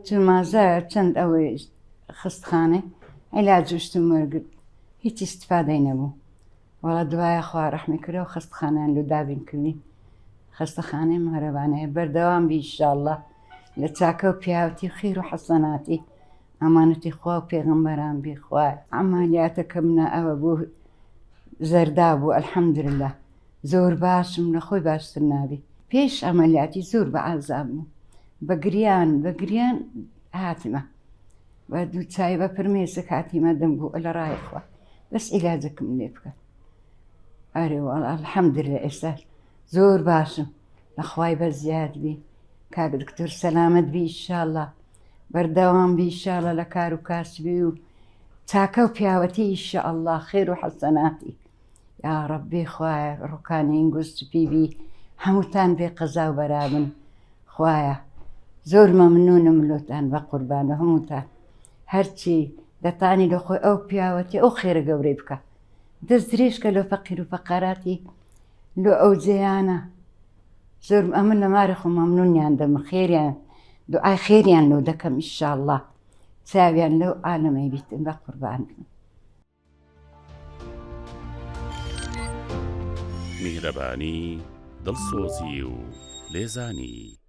چون مازە چەند ئەوەی خستخانەی عیلاج و شتم وەرگرت هیچ ئیستفادەی نەبوو وەڵا دوایە خوا ڕەحمی کرد و خەستخانەیان لۆ دابین کردین خەستەخانەی مهرەبانەیە بەردەوام بی ئیشاڵڵا لە چاکە و پیاوەتی و خێر و حەسەناتی ئەمانەتی خوا و پێغەمبەران بی خوایە عەمالیاتەکەم نا ئەوە بوو زەردا بوو الحمدلله زۆر باشم لە خۆی باشتر نابی پێش عەمەلیاتی زۆر بە عەزاب بوو بە گریان بە گریان هاتمە بە دوو چای بە پرمێسک هاتیمە دەم بوو لە ڕای خوا بەس عیلاجەکەم لێ بکە ئەرێ وەڵا الحمدلله ئێستا زۆر باشم لە خوای بە زیاد بی کاک دکتۆر سەلامەت بی ئیشاءاللە بەردەوام بی ئیشاءاللە لە کار و کاسبی و چاکە و پیاوەتی ئیشاءاللە خێر و حەسەناتی یاڕەبی خوایە ڕوکانی ئینگوز سپی بی هەمووتان بێ قەزا و بەرابن خوایە زۆر مەمنونم لۆتان بە قوربان و هەمووتان هەرچی دەتانی لە خۆی ئەو پیاوەتی ئەو خێرە گەورەی بکە دەست درێژکە لۆ فەقیر و فەقاراتی لۆ ئەو جێیانە زۆر ئەمن لە ماری خۆ مەمنونیان دەم خێریان دوعای خێریان لۆ دەکەم ئیشاءاللە چاویان لەو عالەمەی بیتن بە قوربان بن. میهرەبانی، دڵسۆزی و لێزانی.